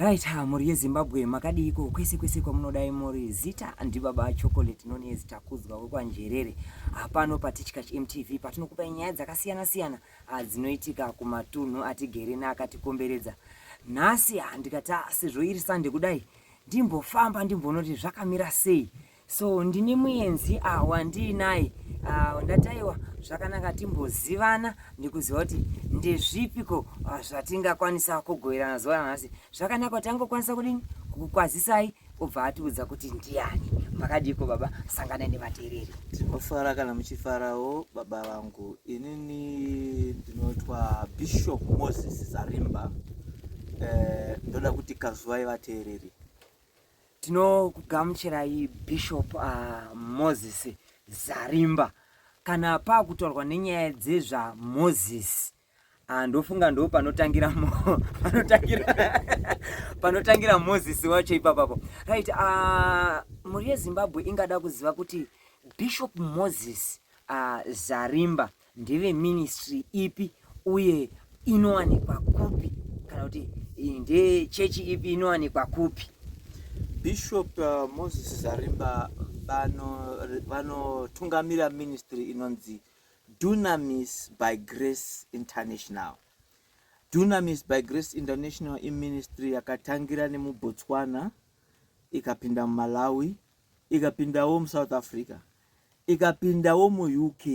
Right, mhuri yeZimbabwe, makadiiko kwese kwese kwamunodai muri? Zita ndibaba Chocolate noni Takudzwa wekwaNjerere, hapano paTichkach MTV patinokupai nyaya dzakasiyana siyana dzinoitika kumatunhu atigere neakatikomberedza. Nhasi ndikati sezvo iri Sunday kudai, ndimbofamba ndimbonoti zvakamira sei. So ndine muenzi wandiinaye, ndataiwa zvakanaka timbozivana ndikuziva kuti ndezvipiko zvatingakwanisa kugoverana zuva ranhasi. Zvakanaka kuti angokwanisa kudini kukukwazisai, obva atiudza kuti ndiani. Makadiko baba? Sanganai nevateereri. Tinofara kana muchifarawo, baba vangu. Inini ndinotwa Bishop Moses Zarimba. Ndoda kuti kazuvai vateereri. Tinokugamuchirai, Bishop Moses Zarimba. Kana paakutaurwa nenyaya dzezvaMoses, ndofunga ndo panotangira Moses wacho ipapapo. Right, mhuri yeZimbabwe ingada kuziva kuti Bishop Moses Zarimba ndeve ministry ipi uye inowanikwa kupi, kana kuti ndechechi ipi, inowanikwa kupi? Bishop Moses Zarimba vanotungamira ministry inonzi Dunamis by Grace International. Dunamis by Grace International iministry yakatangira nemuBotswana, ikapinda muMalawi, ikapindawo muSouth Africa, ikapindawo muUK,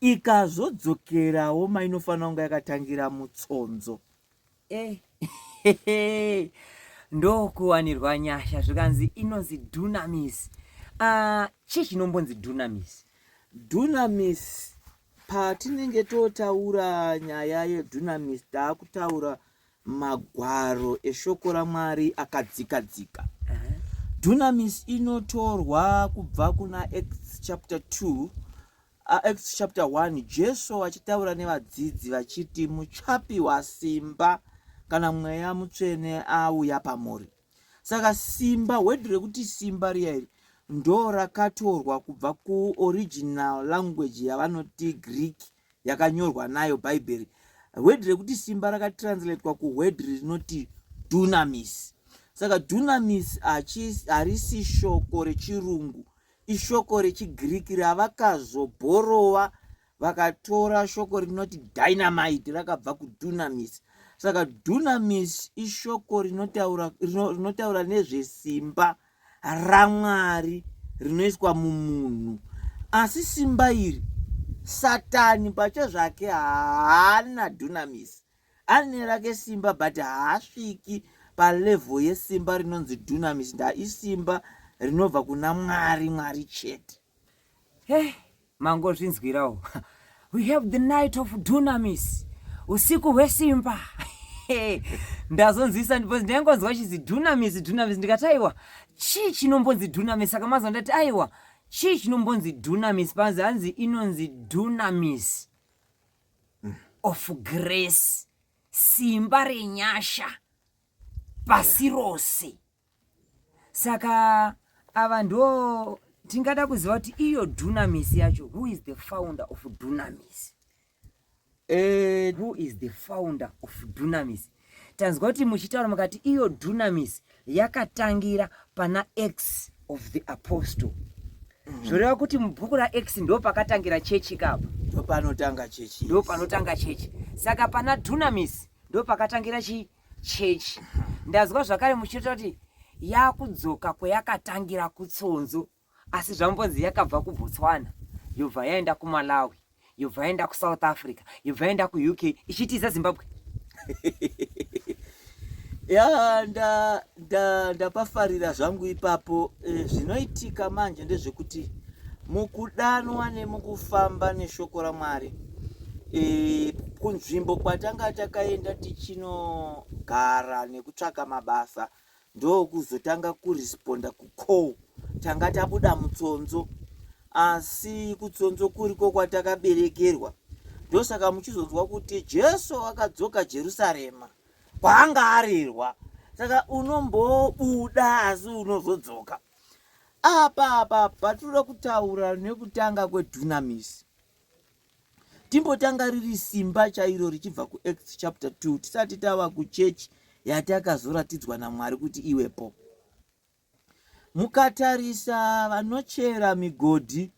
ikazodzokerawo mainofanira kunge yakatangira, muTsonzo. Ndokuwanirwa nyasha. Zvikanzi inonzi Dunamis. Chii chinombonzi Dunamis? Dunamis, patinenge totaura nyaya yedunamis, taakutaura magwaro eshoko raMwari akadzika dzika. Dunamis inotorwa kubva kuna Acts chapter 2, Acts chapter 1, Jesu achitaura nevadzidzi vachiti, "Muchapiwa simba kana Mweya Mutsvene auya pamuri." Saka simba, word rekuti simba riya iri, ndo rakatorwa kubva kuoriginal language yavanoti Greek yakanyorwa nayo Bhaibheri. Word rekuti simba rakatranslatewa kuword rinoti dunamis. Saka dunamis harisi shoko rechirungu, ishoko rechiGiriki ravakazobhorova, vakatora shoko rinoti dynamite rakabva kudunamis. Saka dunamis ishoko rinotaura nezvesimba raMwari rinoiswa mumunhu. Asi simba iri, Satani pachezvake haana dunamis. Ane rake simba, but haasviki palevel yesimba rinonzi dunamis. Nda isimba rinobva kuna Mwari, Mwari chete. Hey, mangozvinzwirawo. We have the night of dunamis, usiku hwesimba. Ndazonzwisa because ndaingonzwa chizi dunamis, dunamis, ndikati aiwa, chii chinombonzi dunamis? Saka mazwa ndati aiwa, chii chinombonzi dunamis? Panzi hanzi inonzi dunamis of grace, simba renyasha pasi rose. Saka ava ndo tingada kuziva kuti iyo dunamis yacho, who is the founder of dunamis? Who is the founder of dunamis? Tanzwa kuti muchitaura mukati iyo dunamis yakatangira pana Acts of the Apostle. Zvoreva kuti mubhuku raActs ndo pakatangira chechi kapa? Ndo panotanga chechi. Ndo panotanga chechi. Saka pana dunamis ndo pakatangira chi chechi. Ndazwa zvakare muchitaura kuti yakudzoka kweyakatangira, kuTsonzo, asi zvambonzi yakabva kuBotswana, yobva yaenda kuMalawi, yobva yaenda kuSouth Africa, yobva yaenda kuUK, ichitiza Zimbabwe. Ya, ndapafarira zvangu ipapo. Zvinoitika manje ndezvekuti mukudanwa nemukufamba neshoko raMwari, kunzvimbo kwatanga takaenda tichinogara nekutsvaka mabasa, ndokuzotanga kuresponda kucall. Tanga tabuda muTsonzo, asi kuTsonzo kuriko kwatakaberekerwa. Ndosaka muchizonzwa kuti Jesu akadzoka Jerusarema kwaanga arerwa. Saka unombobuda asi unozodzoka. Apa patinoda kutaura nekutanga kwedunamis, timbotanga riri simba chairo richibva kuActs chapter 2, tisati tava kuchechi. yatakazoratidzwa naMwari kuti iwepo. Mukatarisa vanochera migodhi,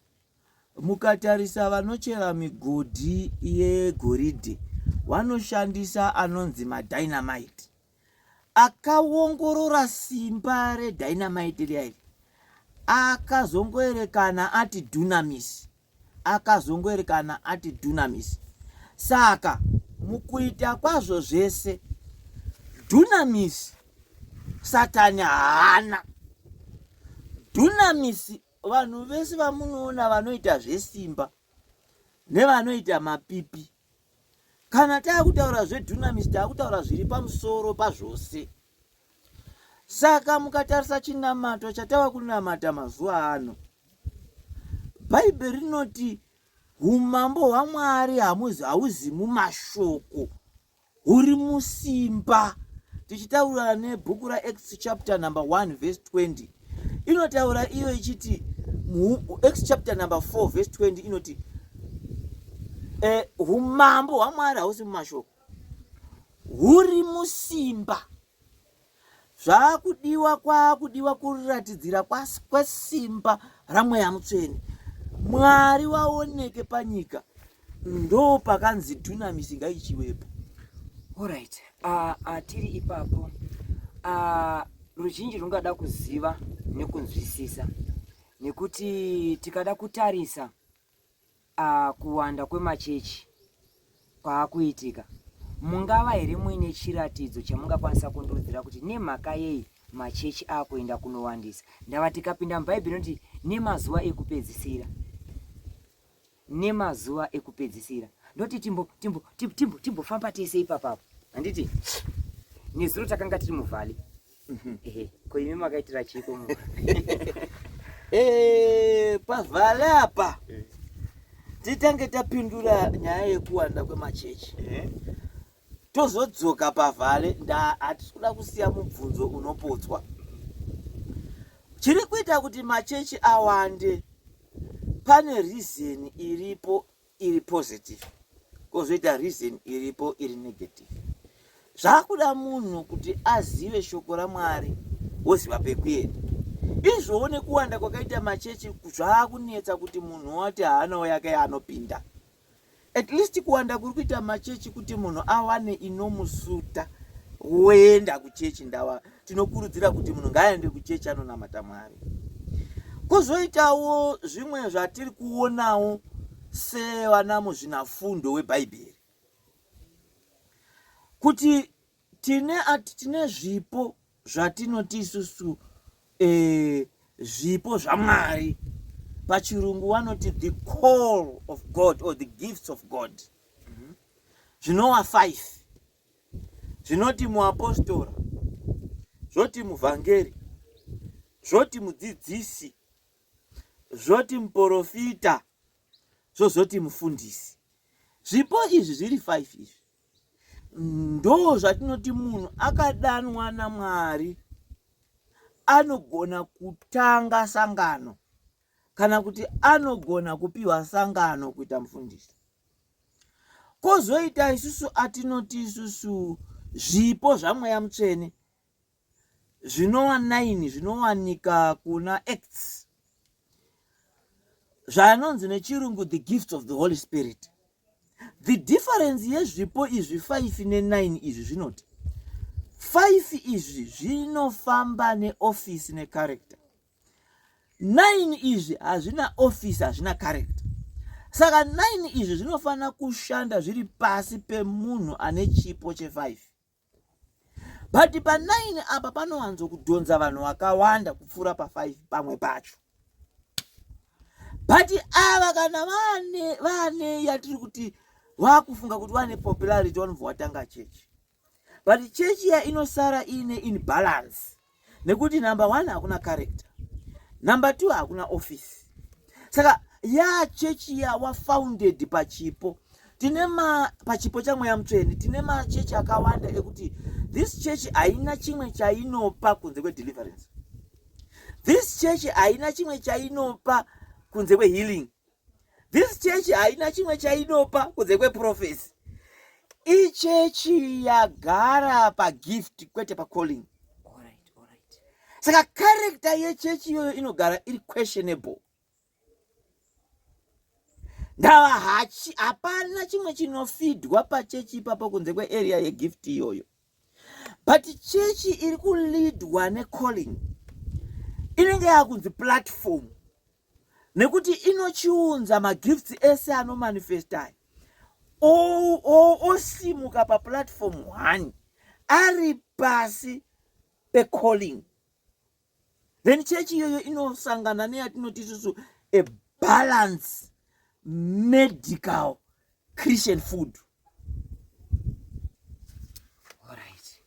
mukatarisa vanochera migodhi yegoridhe vanoshandisa anonzi madynamite. Akaongorora simba redynamite riya iri akazongoerekana ati dunamis, akazongoerekana ati dunamis. Saka mukuita kwazvo zvese dunamis Satani haana dunamis. Vanhu vese vamunoona vanoita zvesimba nevanoita mapipi, kana taakutaura zvedunamis taakutaura zviri pamusoro pazvose. Saka mukatarisa chinamato chatava kunamata mazuva ano, Bhaibheri rinoti umambo hwaMwari hauzi mumashoko, huri musimba. Tichitaura nebhuku raActs chapter number 1 verse 20, inotaura iyo ichiti, Acts chapter number 4 verse 20 inoti umambo hwaMwari hausi mumashoko, huri musimba. Zvakudiwa, kwakudiwa kuratidzira kwesimba raMweya Mutsvene, Mwari waoneke panyika. Ndo pakanzi dunamis ngaichiwepo. Alright, tiri ipapo, ruzhinji rungada kuziva nekunzwisisa, nekuti tikada kutarisa kuwanda kwemachechi kwaakuitika, mungava here muine chiratidzo chamungakwanisa kundiudzira kuti nemhaka yei machechi akuenda kunowandisa? Ndava tikapinda muBhaibheri inoti nemazuva ekupedzisira, nemazuva ekupedzisira, ndoti timbofamba tese ipapapo, handiti? Nezuro takanga tiri muvhali. Ehe, ko imi makaitira chiko mu Pavhale apa titange tapindura nyaya yekuwanda kwemachechi, tozodzoka pavhale. Nda hatisi kuda kusiya mubvunzo unopotswa. Chiri kuita kuti machechi awande, pane reason iripo iri positive, kwozoita reason iripo iri negative. Zvakuda munhu kuti azive shoko raMwari, woziva pekuenda. Izvowo nekuwanda kwakaita machechi, zvaakunetsa kuti munhu wati haanawo yake yaanopinda. At least kuwanda kuri kuita machechi, kuti munhu awane inomusuta woenda kuchechi. Ndawa tinokurudzira kuti munhu ngaaende kuchechi anonamata Mwari. Kwozoitawo zvimwe zvatiri kuonawo sevana muzvinafundo webhaibheri, kuti tine zvipo zvatinoti isusu zvipo zvaMwari. Pachirungu vanoti the call of God or the gifts of God, zvinova 5, zvinoti muapostora, zvoti muvhangeri, zvoti mudzidzisi, zvoti muprofita, zvozoti mufundisi. Zvipo izvi zviri 5 izvi ndo zvatinoti munhu akadanwa naMwari anogona kutanga sangano, kana kuti anogona kupiwa sangano kuita mufundisi. Kwozoita isusu atinoti isusu zvipo zvaMweya Mutsvene, zvinova 9, zvinowanika kuna Acts, zvanonzi nechirungu the gifts of the Holy Spirit. The difference yezvipo izvi 5 ne9 izvi zvinoti 5 izvi zvinofamba neoffice necharacter, 9 izvi hazvina office, hazvina character. Saka 9 izvi zvinofanira kushanda zviri pasi pemunhu ane chipo che5, but pa9 apa panowanzokudhonza vanhu vakawanda kupfuura pa5 pamwe pacho. But ava kana vane yatiri kuti vakufunga kuti vane popularity, vanobva watanga chechi, but chechi iya inosara iine imbalance, nekuti number one hakuna character, number two hakuna office. Saka ya chechi yawa founded pachipo, tine ma pachipo chaMweya Mutsvene, tine machechi akawanda ekuti this church haina chimwe chainopa kunze kwedeliverance, this church haina chimwe chainopa kunze kwehealing, this church haina chimwe chainopa kunze kweprophecy. Ichechi yagara pagift kwete pacalling. Saka character yechechi iyoyo inogara iri questionable. Ndava hachi hapana chimwe chinofidwa pachechi ipapo kunze kwearea yegift iyoyo. But chechi iri kuleadwa necalling inenge yakunzi platform nekuti inochiunza magifts ese anomanifesta osimuka paplatform 1 ari pasi pecalling. Then chechi iyoyo inosangana neyatinoti isusu a balance medical Christian food. Alright.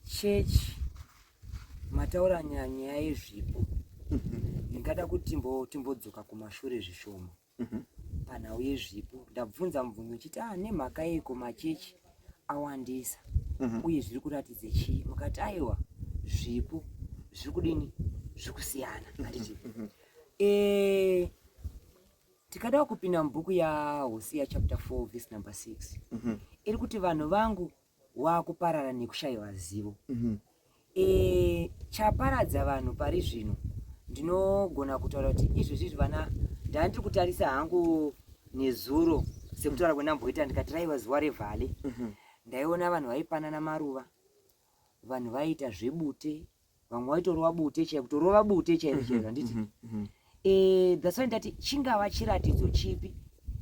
Church mataura nyaya yezvipo. Ndingada kuti timbodzoka kumashure zvishoma. Panhau yezvipo ndabvunza mubvunzo uchiti ah, nemhaka yeiko machechi awandisa uye zviri kuratidza chii? Mukati aiwa zvipo zviri kudini, zviri kusiyana handiti? Tikada kupinda mubhuku yaHosea chapter 4 verse number 6 iri kuti vanhu vangu wakuparara nekushaiwa zivo. Chaparadza vanhu pari zvino ndinogona kutaura kuti izvezvi izvi vana ndandiri kutarisa hangu nezuro sekutaura kwendamboita ndikati raiva zuva revhale. Ndaiona vanhu vaipanana maruva, vanhu vaiita zvebute, vamwe vaitorova bute chaiko, kutorova bute chairo chairo handiti? That's why ndati chingava chiratidzo chipi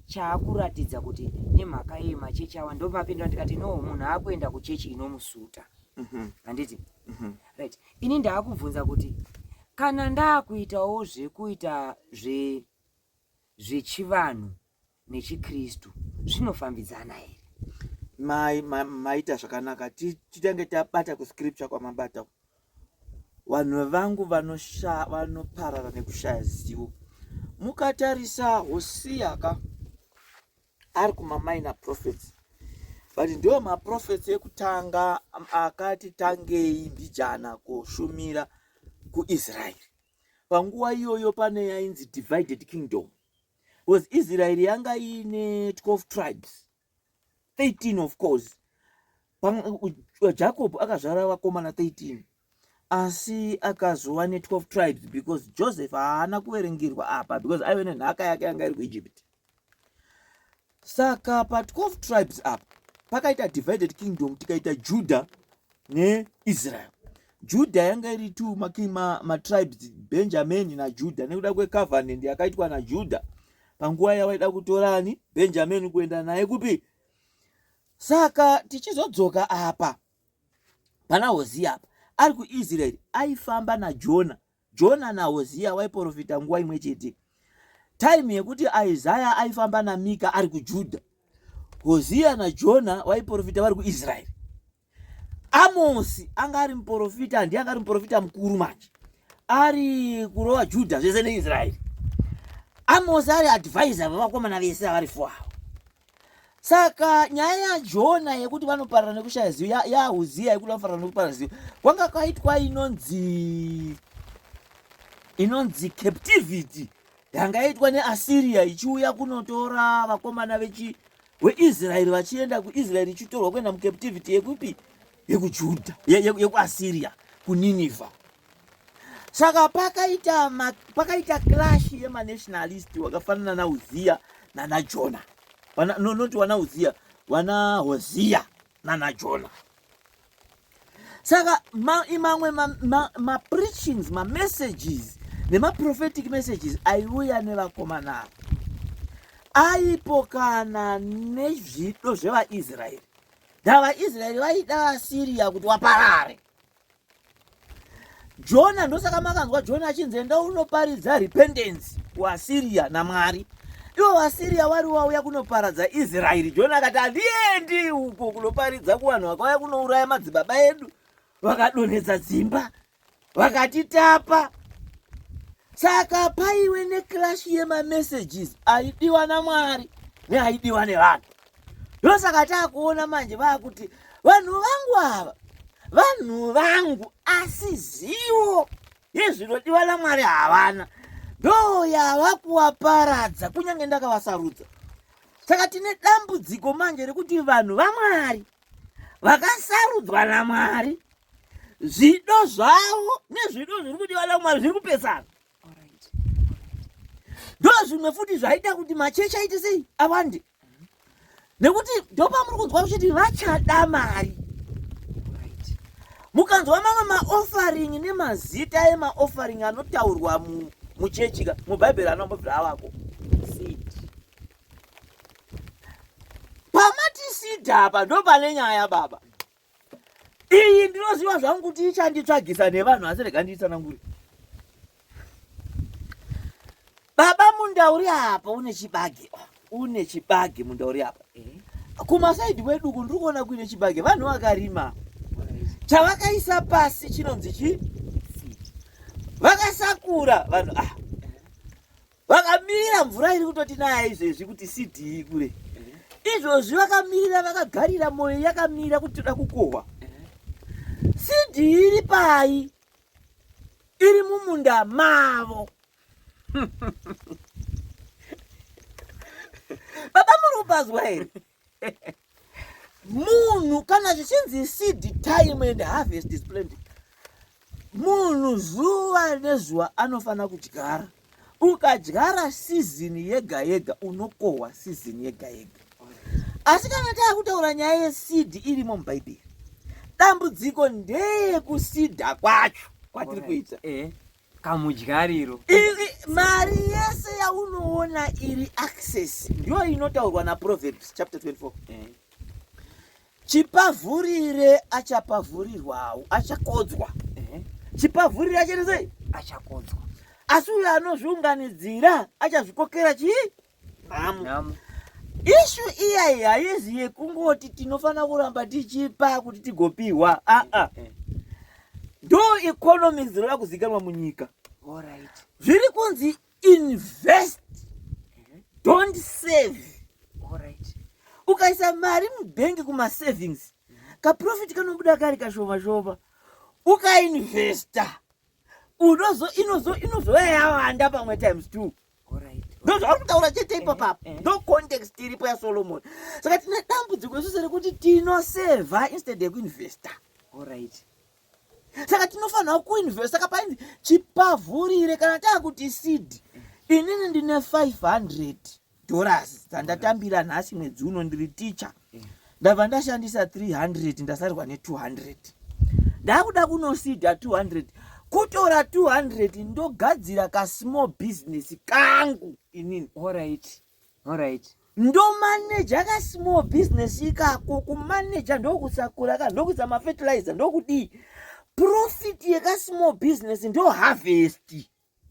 chaakuratidza kuti nemhaka yei machechi awa ndomapindura ndikati no, munhu akuenda kuchechi inomusuta handiti? Right, ini ndaakubvunza kuti kana ndaakuitawo zvekuita zvechivanhu nechiKristu zvinofambidzana here? Maita zvakanaka. Titange tabata kuscripture kwamabata. Vanhu vangu vanoparara nekushaya zivo. Mukatarisa Hosea ka ari kumamaina prophets, but ndiwo maprophets ekutanga akati tangei mbijana kushumira kuIsraeri. Panguva iyoyo pane yainzi divided kingdom, because Israeri yanga iine 12 tribes, 13 of course. Jacob akazvara vakomana 13, asi akazova ne12 tribes because Joseph haana kuverengerwa apa because aive nenhaka yake yanga iri kuEgypt. Saka pa12 tribes apa pakaita divided kingdom, tikaita Judah neIsrael. Judah yanga iri two matribes, Benjamin naJudah, nekuda kwecovenant yakaitwa naJudah panguva yavaida kutorani Benjamin kuenda naye kupi. Saka tichizodzoka apa pana Hosea apa ari kuIsraeri aifamba naJona. Jona naHosea waiprofita nguva imwe chete. Time yekuti Isaya aifamba naMika ari kuJudha, Hosea naJona waiprofita vari kuIsraeri. Amosi anga ari muprofita, ndiye anga ari muprofita mukuru manje, ari kurova Judha zvese neIsraeri. Amosi ari advisor vavakomana vese avari four avo. Saka nyaya yaJona yekuti vanoparara nekushaya zivo, yaHosea yekuti vanoparara nekuparara zivo, kwanga kwaitwa inonzi captivity yanga yaitwa neAssyria ichiuya kunotora vakomana veIsraeri vachienda kuIsraeri, ichitorwa kuenda mucaptivity yekupi? YekuJudha, yekuAssyria, kuNineveh. Saka pakaita clash yemanationalist wakafanana naUzia nanaJona. No, not wana Uzia, wana Hosea nanaJona. Saka mamwe mapreachings, mamessages nemaprophetic messages aiuya nevakomana ava aipokana nezvido zvevaIsraeri. NdavaIsraeri vaida vaSyria kuti waparare. Jona, ndosaka makanzwa Jona achinzi enda unoparidza repentance kuAssyria naMwari. Ivo vaSyria vari wauya kunoparadza Israeri. Jona akati handiendi uko kunoparidza kuvanhu vakauya kunouraya madzibaba edu, vakadonhedza dzimba, vakatitapa. Saka paiwe neclash yemamessages aidiwa naMwari neaidiwa nevanhu. Ndosaka taakuona manje vaakuti vanhu vangu ava vanhu vangu, asi zivo yezvinodiwa naMwari havana, ndo yava kuvaparadza kunyange ndakavasarudza. Saka tine dambudziko manje rekuti vanhu vaMwari vakasarudzwa naMwari, zvido zvavo nezvido zviri kudiwa naMwari zviri kupesana. Ndo zvimwe futi zvaita kuti machechi aite sei awande, nekuti ndopamuri kunzwa kuchiti vachada mari. Mukanzwa mamwe maoffering nemazita emaoffering anotaurwa muchechi ka mubhaibheri anombobvira avako. Pamati seed apa ndo pane nyaya baba. Iyi ndinoziva zvangu kuti ichanditsvagisa nevanhu, asi rega ndiitsanangure. Baba, munda uri apa une chibage, une chibage munda uri apa. Kumasaidi kwedu uku ndiri kuona kuine chibage, vanhu vakarima. Chavakaisa pasi chinonzi chi vakasakura vanhu ah vakamirira mvura iri kutotinaya izvezvi kuti seed ikure. Izvozvi vakamirira, vakagarira, mwoyo yakamira kuti toda kukohwa. Seed iri pai? Iri mumunda mavo. Baba, muri kupazwa here? Munhu kana zvichinzi seed time and harvest is plenty, munhu zuva nezuva anofanira kudyara. Ukadyara season yega yega, unokohwa season yega yega. Asi kana taakutaura nyaya yeseed irimo mubhaibheri, dambudziko ndeyekusidha kwacho kwatiri kuita. Kamudyariro. Mari yese yaunoona iri access ndiyo inotaurwa naProverbs chapter 24. Chipavhurire achapavhurirwawo, achakodzwa. Chipavhurire achaita sei? Achakodzwa. Asi uyo anozviunganidzira achazvikokera chii? Nhamo. Issue iyayi haizi yekungoti tinofanira kuramba tichipa kuti tigopiwa. Aa, ndo economy dzinoda kuzikanwa munyika. Zviri kunzi invest, don't save. Ukaisa mari mubhengi kumasavings, kaprofit kanobuda kari kashoma shoma. Ukainvesta, unozo inozo inozova yawanda pamwe times two. Ndozvauri kutaura chete ipapapa. Ndo context iripo yaSolomon. Saka tine dambudziko isusu rekuti tinosevha instead yekuinvesta. Saka tinofanira kuinvesta. Saka painzi chipavhurire, kana taakuti seed, inini ndine $500 dzandatambira nhasi mwedzi uno, ndiri ticha, ndabva ndashandisa 300, ndasarirwa ne200, ndakuda kunosidha 200. Kutora 200 ndogadzira kasmall business kangu inini. Ndomaneja kasmall business ikako. Kumaneja ndokusakura ka, ndokuisa mafertilizer, ndokudii. Profit yekasmall business ndo harvest.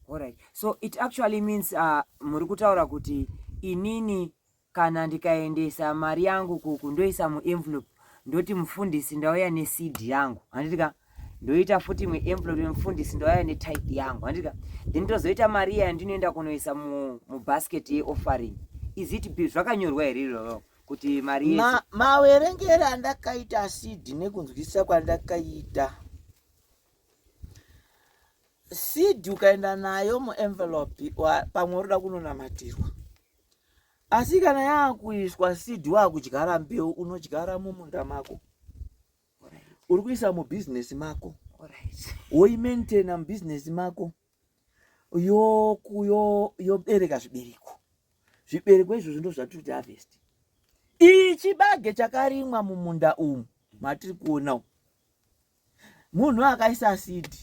Alright. So it actually means muri kutaura kuti inini kana ndikaendesa mari yangu kuku, ndoisa muenvelope, ndoti mufundisi, ndauya neseed yangu, handiti ka? Ndoita futi imwe envelope, mufundisi, ndauya netithe yangu, handiti ka? Then tozoita mari iya yandinoenda kunoisa mubasket yeoffering. Is it zvakanyorwa here iroro kuti mari yese? Mawerengero andakaita seed nekunzwisisa kwandakaita seed, ukaenda nayo muenvelope, pamwe uroda kunonamatirwa, asi kana yaakuiswa seed, waakudyara mbeu, unodyara mumunda mako, uri kuisa mubhizinesi mako, woimaintaina mubhizinesi mako, yobereka zvibereko. Zvibereko izvozvo ndo zvatiri kuti harvest. Iyi chibage chakarimwa mumunda umu matiri kuona umu, munhu akaisa seed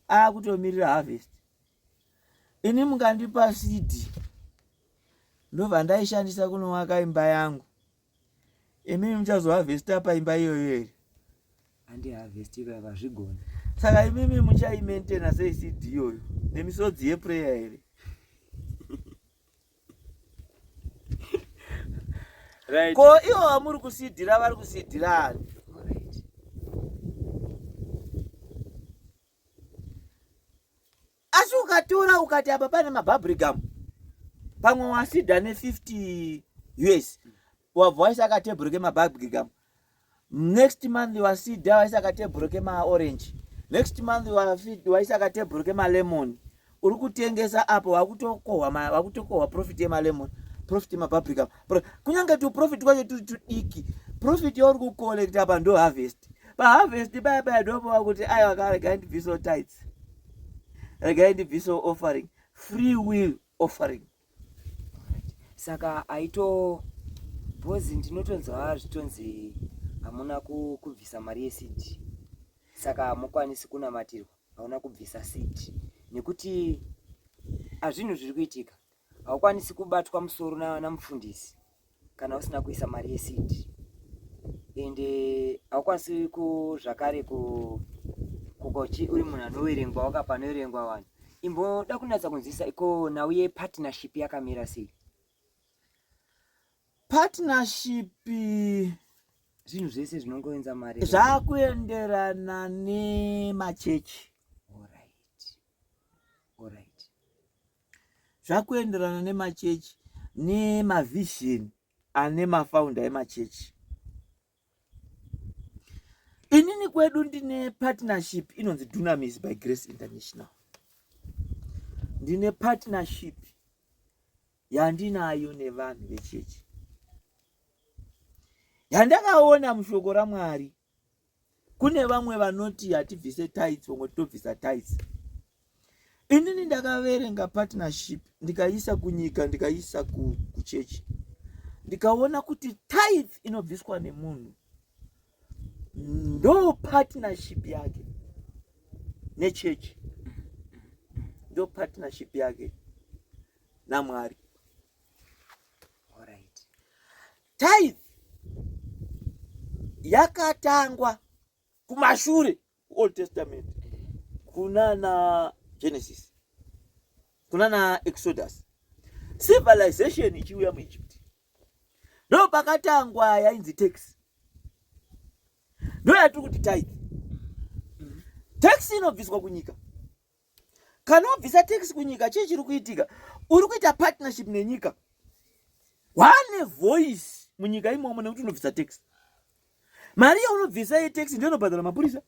akutomirira harvest. Ini mukandipa seed, ndobva ndaishandisa kunovaka imba yangu, imimi muchazoharvesta paimba iyoyo here? Handiharvesti vazvigona. Saka imimi muchaimaintaina sei seed iyoyo? Nemisodzi yeprayer here? Ko ivo vamuri kusidhira vari kusidhira ani? Asi ukatora ukati apa pane mabubblegum, pamwe wasidha ne50 US, wabva waisa katebhuru kemabubblegum. Next month wasidha, waisa katebhuru kemaorange. Next month waisa katebhuru kemalemon, uri kutengesa apo, wakutokohwa profit yemalemon. Profit yemapaprika, kunyange tuprofit kwacho turi tudiki, profit yauri kucollecta apa ndo harvest. Paharvest paya paya ndopova kuti aiwa ka, regai ndibvisewo tithes, regai ndibvisewo offering, free will offering. Saka aito bhozi ndinotonzwa zvitonzi hamuna kubvisa mari yeseed, saka hamukwanisi kunamatirwa. Hauna kubvisa seed nekuti hazvinhu zviri kuitika. Haukwanisi kubatwa musoro namufundisi kana usina kuisa mari yeseed, ende haukwanisi zvakare kukochi uri munhu anoverengwa wakapa anoverengwa vanhu. Imboda kunatsa kunzwisa iko nhau yepartnership yakamira sei? Partnership zvinhu zvese zvinongoenza mari. Zvakuenderana nemachechi. Alright. Zvakuenderana nemachechi nemavision ane mafounder emachechi. Inini kwedu ndine partnership inonzi Dunamis by Grace International. Ndine partnership yandinayo nevanhu vechechi yandakaona mushoko raMwari. Kune vamwe vanoti hatibvise tithes, vamwe totobvisa tithes. Inini ndakaverenga partnership, ndikaisa kunyika, ndikaisa kuchechi, ndikaona kuti tithe inobviswa nemunhu ndo partnership yake nechechi, ndo partnership yake naMwari. Tithe yakatangwa kumashure, Old Testament, kuna na Genesis, kuna na Exodus, civilization ichiuya muEgypt, ndo pakatangwa yainzi tax, ndo yatiri kuti tithe. Tax inobviswa kunyika. Kana wabvisa tax kunyika, chii chiri kuitika? Uri kuita partnership nenyika, wane voice munyika imomo nekuti unobvisa tax. Mari yaunobvisa yetax ndiyo inobhadhara mapurisa,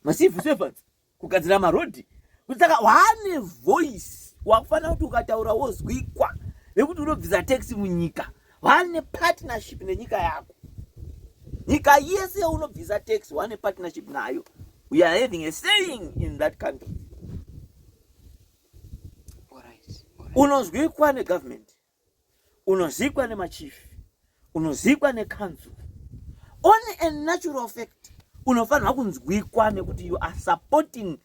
macivil servants, kugadzira marodhi. Saka wane voice, wakufanira kuti ukataura wozwikwa nekuti unobvisa tax munyika. Wane partnership nenyika yako. Nyika yese yaunobvisa tax, wane partnership nayo. We are having a saying in that country. Unozwikwa negovernment, unozikwa nemachief, unozikwa necouncil. On a natural fact, unofanirwa kunzwikwa nekuti you are supporting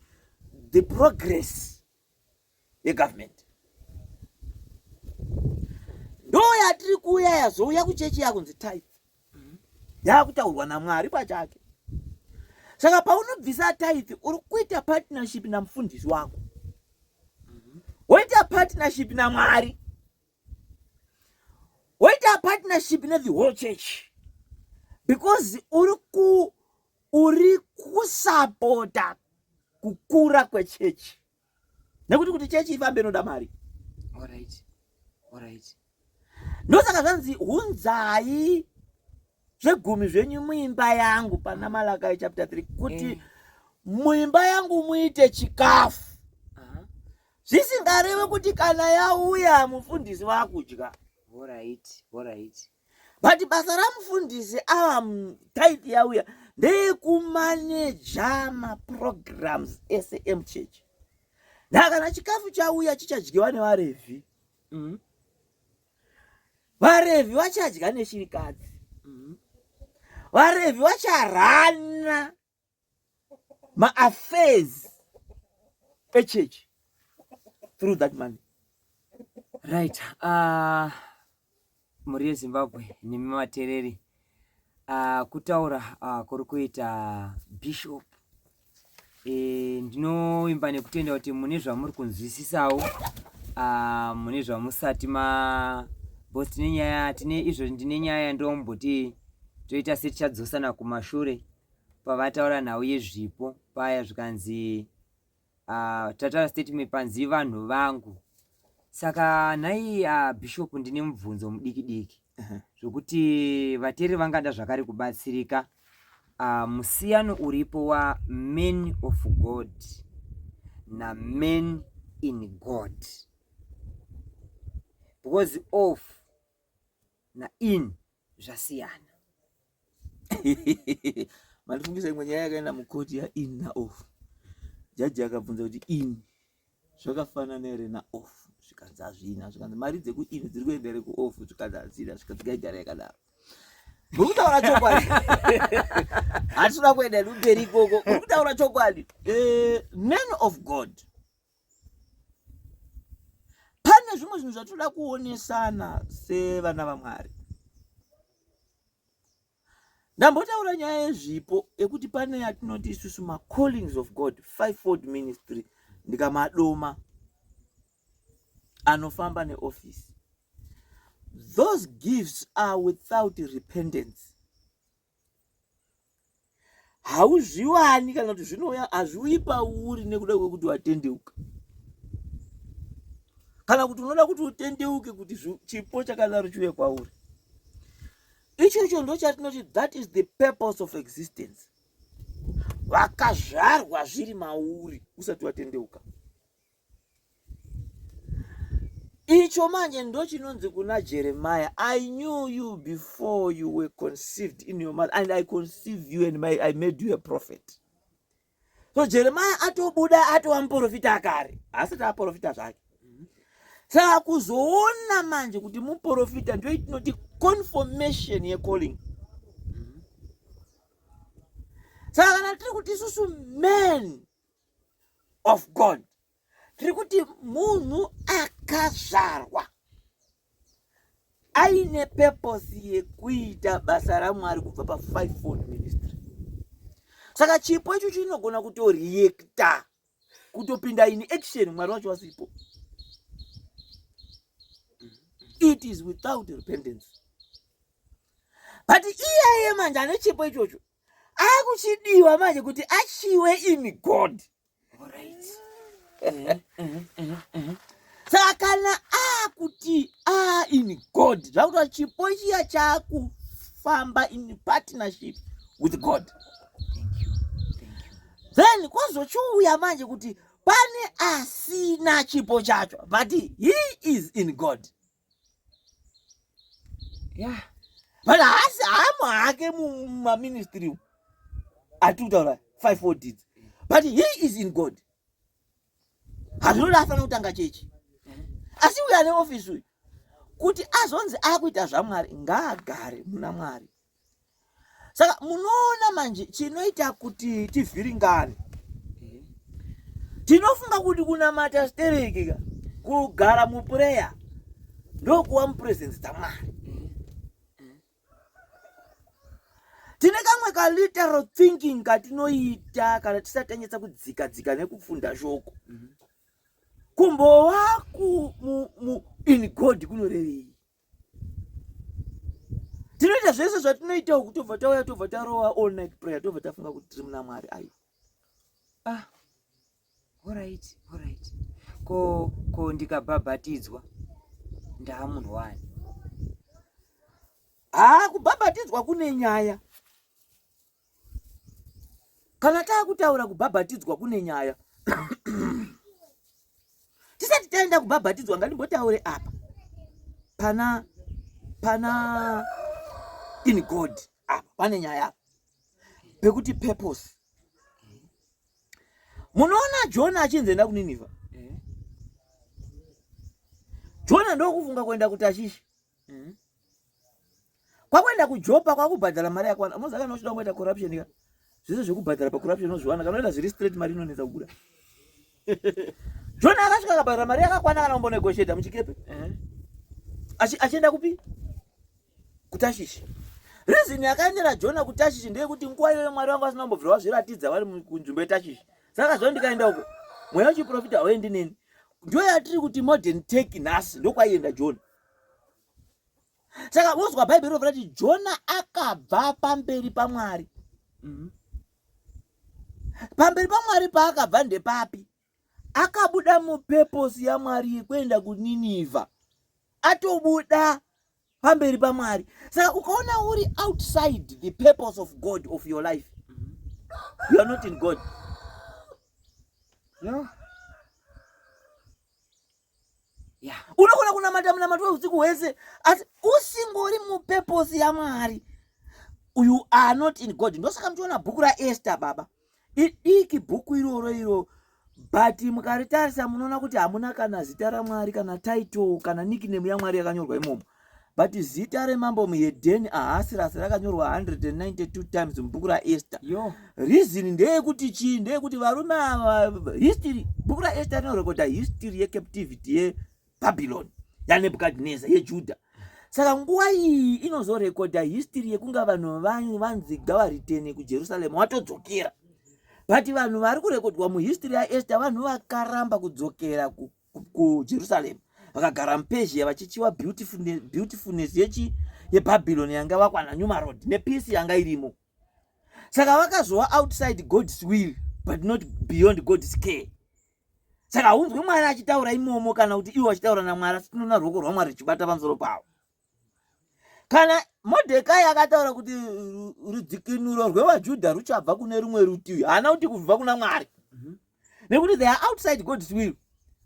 the progress yegovernment. Ndo yatiri kuuya, yazouya kuchechi, yakunzi tithe, yakutaurwa naMwari pachake. Saka paunobvisa tithe, uri kuita partnership namufundisi wako, woita partnership naMwari, woita partnership nethe whole church, because uri kusapota kukura kwechechi, nekuti kuti chechi ifambe inoda mari. Ndosaka zvanzi, "Hunzai zvegumi zvenyu muimba yangu," pana Malakai chapter 3, kuti muimba yangu muite chikafu. Zvisingareve kuti kana yauya mufundisi vakudya. But basa ramufundisi ava, tithe yauya, ndeyekumaneja maprograms ese emuchechi. Ndakana chikafu chauya, chichadyiwa nevarevhi. Varevhi vachadya neshirikadzi. Varevhi vacharana maaffairs echechi through that money. Right, mhuri yeZimbabwe nemi vateereri, kutaura kuri kuita bishop, ndinoimba nekutenda kuti mune zvamuri kunzwisisawo, mune zvamusati ma bcause tine nyaya, tine izvo, ndine nyaya yandomboti toita setichadzosana kumashure pavataura nhau yezvipo paya, zvikanzi tataura statement panzi vanhu vangu. Saka nhai bishop, ndine mubvunzo mudiki diki zvokuti vateereri vangada zvakare kubatsirika. Musiyano uripo waman of God naman in God, because of nain zvasiyana. Mandifungisa imwe nyaya yakaenda mukoti yain naoff. Jaji akabvunza kuti in zvakafanana here naoff, zvikanzi hazvina, zvikanzi mari dzekuin dziri kuenda here kuoff, zvikanzi hadzina, zvikanzi ngaigare yakadaro. Muri kutaura chokwadi, hatinoda kuenda kumberi ikoko. Muri kutaura chokwadi. Eh, man of God, pane zvimwe zvinhu zvatinoda kuonesana sevana vaMwari. Ndambotaura nyaya yezvipo ekuti pane yatinoti isusu macallings of God, fivefold ministry, ndikamadoma anofamba neoffice. Those gifts are without repentance. Hauzviwani kana kuti zvinouya, hazviuyi pauri nekuda kwekuti watendeuka, kana kuti unoda kuti utendeuke kuti chipo chakadaro chiuye kwauri. Ichocho ndochatinoti that is the purpose of existence. Vakazvarwa zviri mauri usati watendeuka. Icho manje ndochinonzi kuna Jeremiah, I knew you before you were conceived in your mother, and I conceived you and I made you a prophet. So Jeremiah atobuda atova muprofita akare, asati aprofita zvake. Saka kuzoona manje kuti muprofita ndio itinoti confirmation yecalling. Saka kana tiri kuti isusu men of God, tiri kuti munhu akazvarwa aine purpose yekuita basa raMwari kubva pa fivefold ministry. Saka chipo icho chinogona kutoreacta, kutopinda in action Mwari wacho wasipo. It is without repentance. But iyeye manje ane chipo ichocho akuchidiwa manje kuti achiwe in God. Saka kana akuti a in God, zvakuti chipo chiya chakufamba in partnership with God. Thank you. Thank you. Then kwozochiuya manje kuti pane asina chipo chacho, but he is in God. Yeah. But haasi haamo hake mumaministry atiri kutaura five deeds, but he is in God. Hazvinoda afanira kutanga chechi, asi uyo ane ofisi uyu kuti azonzi akuita zvaMwari ngaagare muna Mwari. Saka munoona manje chinoita kuti tivhiringane, tinofunga kuti kunamata stereki ka, kugara muprayer ndokuva mupresence dzaMwari. Tine kamwe kaliteral thinking katinoita kana tisati tanyatsa kudzika dzika nekufunda shoko. Kumbova in God kunorevei? Tinoita zvese zvatinoita uku, tobva tauya tobva tarova all night prayer, tobva tafunga kuti tiri muna Mwari. Aiwa. Ah, alright, alright. Ko ndikabhabhatidzwa ndaa munhu wani? Haa, kubhabhatidzwa kune nyaya. Kana taakutaura kubhabhatidzwa kune nyaya, tisati taenda kubhabhatidzwa ngandimbotaure apa pana pana in God. Apa pane nyaya apa pekuti purpose. Munoona Jona achinzi enda kuNinivha, Jona ndokufunga kuenda kuTashishi, kwakuenda kuJopa, kwakubhadhara mari yakwana. Unoziva kana uchida kungoita corruption ka, zvese zvekubhadhara pacorruption unozviwana. Kana unoita zviri straight, mari inonetsa kubuda. Jona akasvika akabhadhara mari yakakwana, kana kumbonegotiata muchikepe, achienda kupi? KuTashishi. Reason yakaendera Jona kuTashishi ndeyekuti nguva iyoyo Mwari vangu vasina kumbobvira vazviratidza vari kunzvimbo yeTashishi. Saka zvino ndikaenda uko, mweya wechiprofita hauendi neni. Ndiyo yatiri kuti modern take nhasi, ndokwaienda Jona. Saka wozwa Bhaibheri robva rati Jona akabva pamberi paMwari. Pamberi paMwari paakabva ndepapi? Akabuda mupeposi yaMwari yekuenda kuNinivha, atobuda pamberi paMwari. Saka ukaona uri outside the purpose of God of your life, you are not in God. Yeah. Unogona kunamata munamato weusiku hwese asi usingori mupeposi yamwari. You are not in God. Ndosaka muchiona bhuku raEsther baba. Idiki bhuku iroro iro but mukaritarisa munoona kuti hamuna kana zita ramwari kana title kana nickname yamwari yakanyorwa imomo. But zita remambo muhedheni Ahasirasi rakanyorwa 192 times mubhuku raEsther. Reason ndeyekuti chii? Ndeyekuti varume ava history, bhuku raEsther rinorekodha history yecaptivity yeBabylon yaNebukadnezar yeJudha. Saka nguva iyi inozorekodha history yekunga vanhu vanzi ngavaritene kuJerusalem watodzokera. But vanhu vari kurekodwa muhistory yaEsther vanhu vakaramba kudzokera kuJerusalem vakagara muPersia vachichiwa beautifulness yechi yeBabylon yanga vakwana Numarod nepeace yanga irimo. Saka vakazova outside God's will but not beyond God's care. Saka haunzwi Mwari achitaura imomo kana kuti iwo achitaura naMwari asi tinoona ruoko rwaMwari ruchibata pamusoro pavo. Kana Mordecai akataura kuti rudzikinuro rwevaJudha ruchabva kune rumwe rutivi, haana kuti kubva kuna Mwari. Nekuti they are outside God's will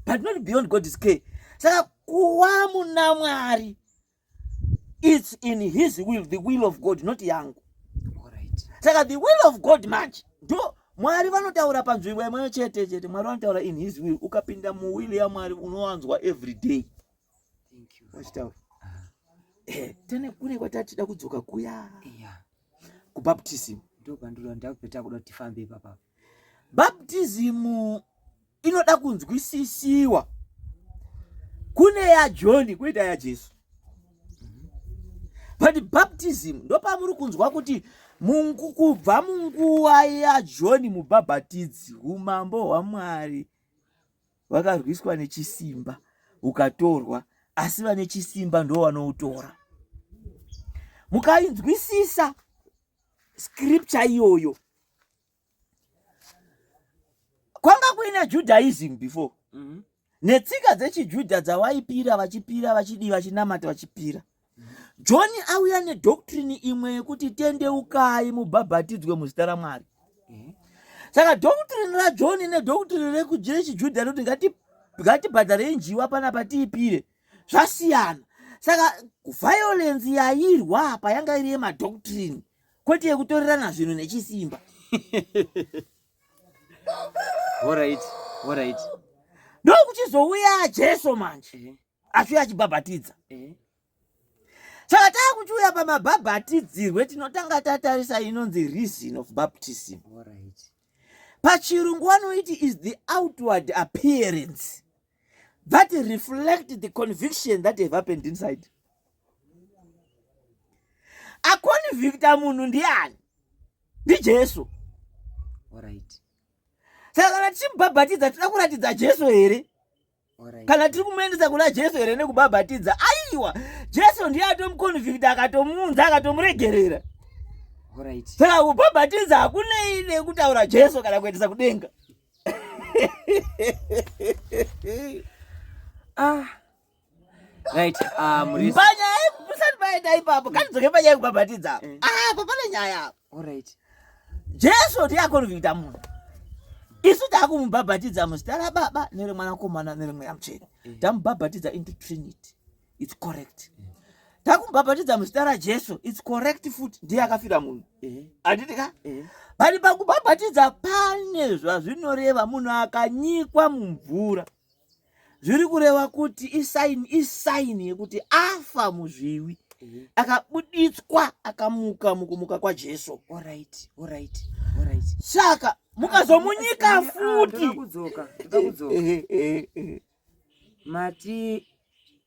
but not beyond God's care. Saka kuwa muna Mwari it's in his will, the will of God, not yangu. Saka the will of God manje ndo Mwari vanotaura panzvimbo imwe chete chete. Mwari vanotaura in his will. Ukapinda muwill yaMwari unowanzwa every day. Wachitaura. Tene kune kwatatida kudzoka kuya. Kubaptism. Ndopandinoda kuda tifambe ipapa. Baptism inoda kunzwisisiwa. Kune yaJohn koita yaJesu. But baptism ndopamuri kunzwa kuti kubva munguva yaJohn mubhabhatidzi umambo hwaMwari vakarwiswa nechisimba ukatorwa, asi vane chisimba ndo vanoutora. Mukainzwisisa scripture iyoyo, kwanga kuine Judaism before netsika dzechiJudha dzawaipira vachipira vachidii vachinamata vachipira. John auya nedoctrine imwe yekuti tendeukai mubhabhatidzwe muzita raMwari. Saka doctrine raJohn nedoctrine rechiJudha rekuti ngatibhadharei njiwa panapa tiipire zvasiyana. Saka violence yairwa apa yanga iri yemadoctrine kwete yekutorerana zvinhu nechisimba. Alright, alright. Ndokuchizouya Jesu manje achiuya achibhabhatidza. Saka taakuchiuya pamabhabhatidzirwe tinotanga tatarisa inonzi reason of baptism. Alright. Pachirungu vanoiti is the outward appearance that reflect the conviction that have happened inside. Aconvicta munhu ndiani? NdiJesu. Alright. Saka kana tichimubhabhatidza tinoda kuratidza Jesu here? Kana tiri kumuendesa kuna Jesu here nekubhabhatidza? Aiwa, Jesu ndiye atomuconvicta akatomuunza akatomuregerera. Alright. Saka kubhabhatidza hakunei nekutaura Jesu kana kuendesa kudenga. Right, panyaya musati paenda ipapo, katidzoke panyaya yekubhabhatidza. Apa pane nyaya apa. Alright. Jesu ndiye aconvicta munhu. Isu takumubhabhatidza muzita raBaba nereMwanakomana nereMweya Mutsvene. Tamubhabhatidza into Trinity. It's correct. Takumubhabhatidza muzita raJesu. It's correct futi. Ndiye akafira munhu. Handiti ka? But pakubhabhatidza pane zvazvinoreva. Munhu akanyikwa mumvura zviri kureva kuti isaini yekuti afa muzvivi, akabuditswa akamuka mukumuka kwaJesu. Alright, alright, alright. Saka mukazomunyika futi. Kudzoka. Mati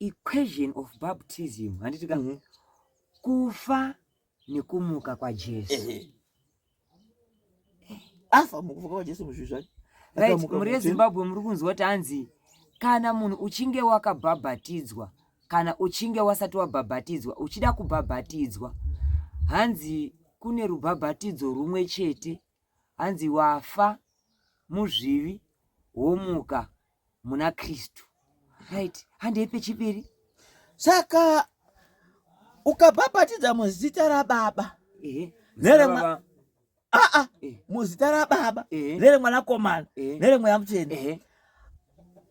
equation of baptism handiti ka? Kufa nekumuka kwaJesu. Afa mukufa kwaJesu muzvivi zvake. Right, muri yeZimbabwe muri kunzwa kuti hanzi kana munhu uchinge wakabhabhatidzwa kana uchinge wasati wabhabhatidzwa uchida kubhabhatidzwa, hanzi kune rubhabhatidzo rumwe chete, hanzi wafa muzvivi womuka muna Kristu. Right, handei pechipiri. Saka ukabhabhatidza muzita raBaba muzita raBaba neremwanakomana neremweya Mutsvene.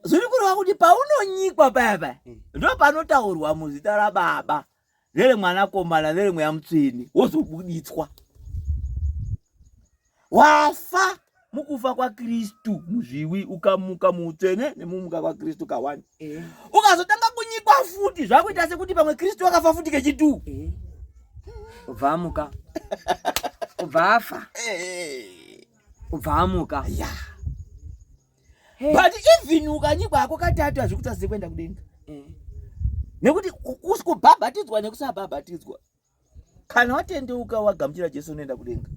Zviri kureva kuti paunonyikwa paya paya eh. ndo panotaurwa muzita rababa neremwanakomana neremweya mutsvene wozobuditswa wafa mukufa kwakristu muzviwi ukamuka muutsvene nemumuka kwakristu kawani eh. ukazotanga kunyikwa futi zvakuita sekuti pamwe kristu akafa futi kechituu eh. ubva amuka ubva afa ubva amuka yeah. But even ukanyikwa hako katatu hazvikutadzise kuenda kudenga eh. Nekuti kubhabhatidzwa nekusabhabhatidzwa kana watendeuka wagamuchira Jesu unoenda kudenga.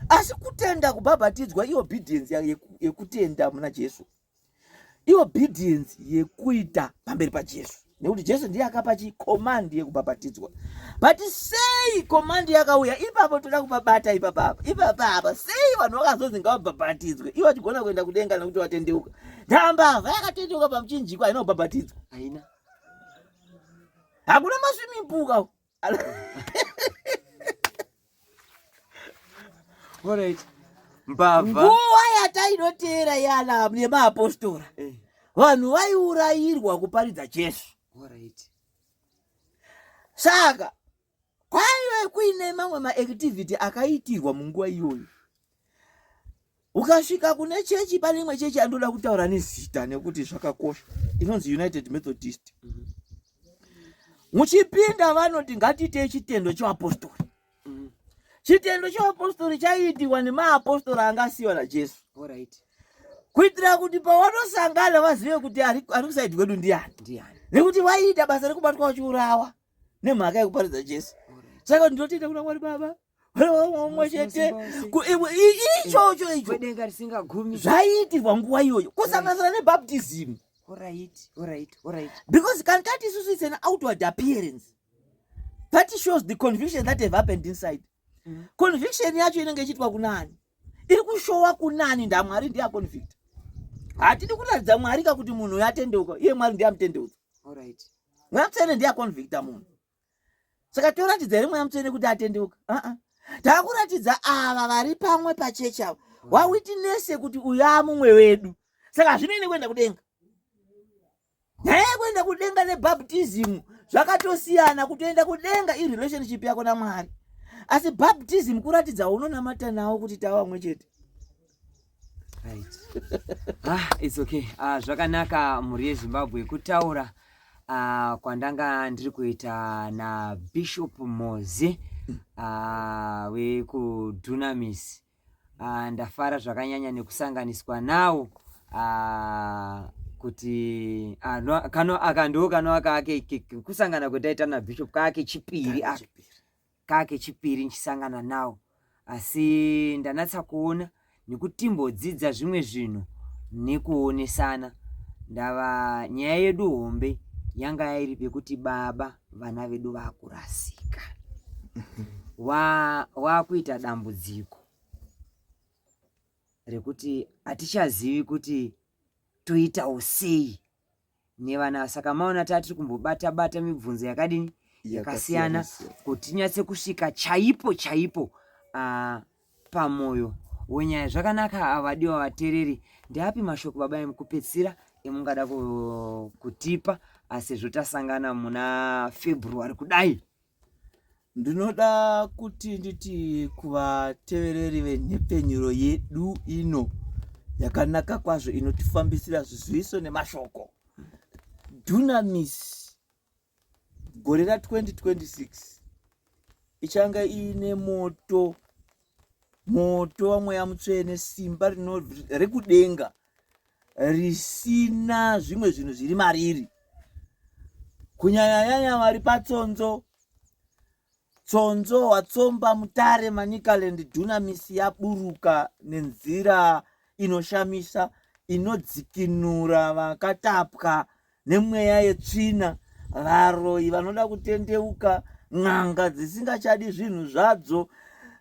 Asi kutenda kubhabhatidzwa iobedience yekutenda muna Jesu, iobedience yekuita pamberi paJesu, nekuti Jesu ndiye akapa chi command yekubhabhatidzwa. But sei command yakauya ipapo? Toda kupabata ipapapa ipapapa. Sei vanhu vakazonzi ngavabhabhatidzwe ivo vachigona kuenda kudenga nekuti watendeuka? Ndambavha yakatendeuka pamuchinjikwa haina kubhabhatidzwa, haina. Hakuna maswimming pool ka. Alright. Mbavha. Nguva yatainoteera yana yemaapostora eh. Vanhu vaiurayirwa kuparidza Jesu. Alright. Saka kwaive kuine mamwe maactivity akaitirwa munguva iyoyo. Ukasvika kune chechi, pane imwe chechi yandoda kutaura nezita nekuti zvakakosha, inonzi United Methodist. Muchipinda vanoti ngatiitei chitendo chevapostori. Chitendo chevapostori chaiitiwa nemaapostori anga asiyiwa naJesu. Alright. Kuitira kuti pawanosangana vazive kuti ari kusaidi kwedu ndiani. Ndiani. Nekuti vaiita basa rekubatwa vachiurawa nemhaka yekuparidza Jesu. Saka ndinotenda kuna Mwari Baba mumwe chete ichocho icho denga risingagumi zvaiitirwa nguva iyoyo kusanganisira nebaptism. Alright, alright, alright. Because kana tati isusu it's an outward appearance that shows the conviction that have happened inside. Conviction yacho inenge ichiitwa kunani? Iri kushowa kunani? NdaMwari ndiye aconvict. Hatidi kuratidza Mwari ka kuti munhu uyu atendeuka, iye Mwari ndiye amutendeutsa. Alright. Mweya Mutsvene ndiye aconvicta munhu. Saka toratidza here Mweya Mutsvene kuti atendeuka? Uh-uh. Takuratidza ava vari pamwe pachechi ava wawitinese kuti uyu amumwe wedu. Saka hazvinei nekuenda kudenga. Nyaya yekuenda kudenga nebaptism zvakatosiyana. Kutoenda kudenga irelationship yako naMwari, asi baptism kuratidza unonamata nawo kuti tava vamwe chete. Right. Ah, it's okay. Ah, zvakanaka mhuri yeZimbabwe kutaura kwandanga ndiri kuita naBishop Mozi wekuDunamis. Ndafara zvakanyanya nekusanganiswa nawo kuti kano aka ndo kano aka ake kusangana kwetaita naBishop kake chipiri aka kake chipiri nchisangana nawo, asi ndanatsa kuona nekutimbodzidza zvimwe zvinhu nekuonesana. Ndava nyaya yedu hombe yanga iri pekuti baba vana vedu vakurasika, wakuita dambudziko rekuti hatichazivi kuti toitawo sei nevana. Saka maona tatiri kumbobata bata mibvunzo yakadini yakasiyana kuti tinyatse kusvika chaipo chaipo pamoyo wenyaya. Zvakanaka vadiwa vateereri, ndeapi mashoko baba emukupedzisira emungada kutipa sezvo tasangana muna February kudai? Ndinoda kuti nditi kuvatevereri venhepfenyuro yedu ino yakanaka kwazvo inotifambisira zviziviso nemashoko, Dunamis gore ra2026 ichanga iine moto, moto waMweya Mutsvene, simba rekudenga risina zvimwe zvinhu zviri mariri, kunyanyanyanya vari paTsonzo. Tsonzo, Watsomba, Mutare, Manicaland. Dunamis yaburuka nenzira inoshamisa inodzikinura vakatapwa nemweya yetsvina, varoyi vanoda kutendeuka, n'anga dzisingachadi zvinhu zvadzo,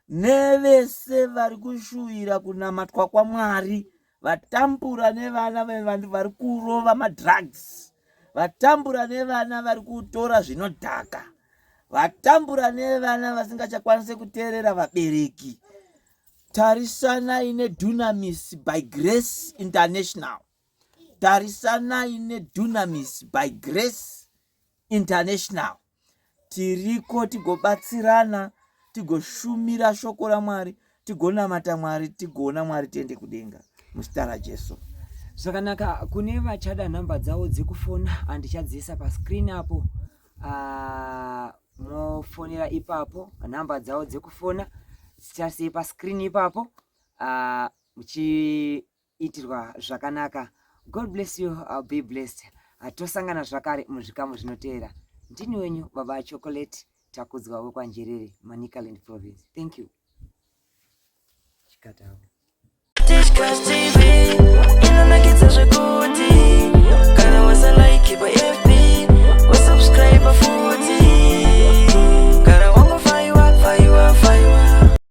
nevese vari kushuvira kunamatwa kwaMwari, vatambura nevana vari kurova madrugs, vatambura nevana vari kutora zvinodhaka, vatambura nevana vasingachakwanise kuteerera vabereki. Tarisanai neDunamis by Grace International. Tarisanai neDunamis by Grace International. Tiriko tigobatsirana, tigoshumira shoko raMwari, tigonamata Mwari, tigoona Mwari, tiende kudenga muzita raJesu. Zvakanaka, kune vachada nhamba dzavo dzekufona andichadziisa pascreen apo. Ah, mofonera ipapo nhamba dzavo dzekufona dzichasiye pascreen ipapo. Ah, muchiitirwa zvakanaka. God bless you. I'll be blessed. Ah, tosangana zvakare muzvikamu zvinoteera. Ndini wenyu Baba Chocolate Takudzwa wekwaNjerere, Manicaland Province. Thank you. Chikatawo.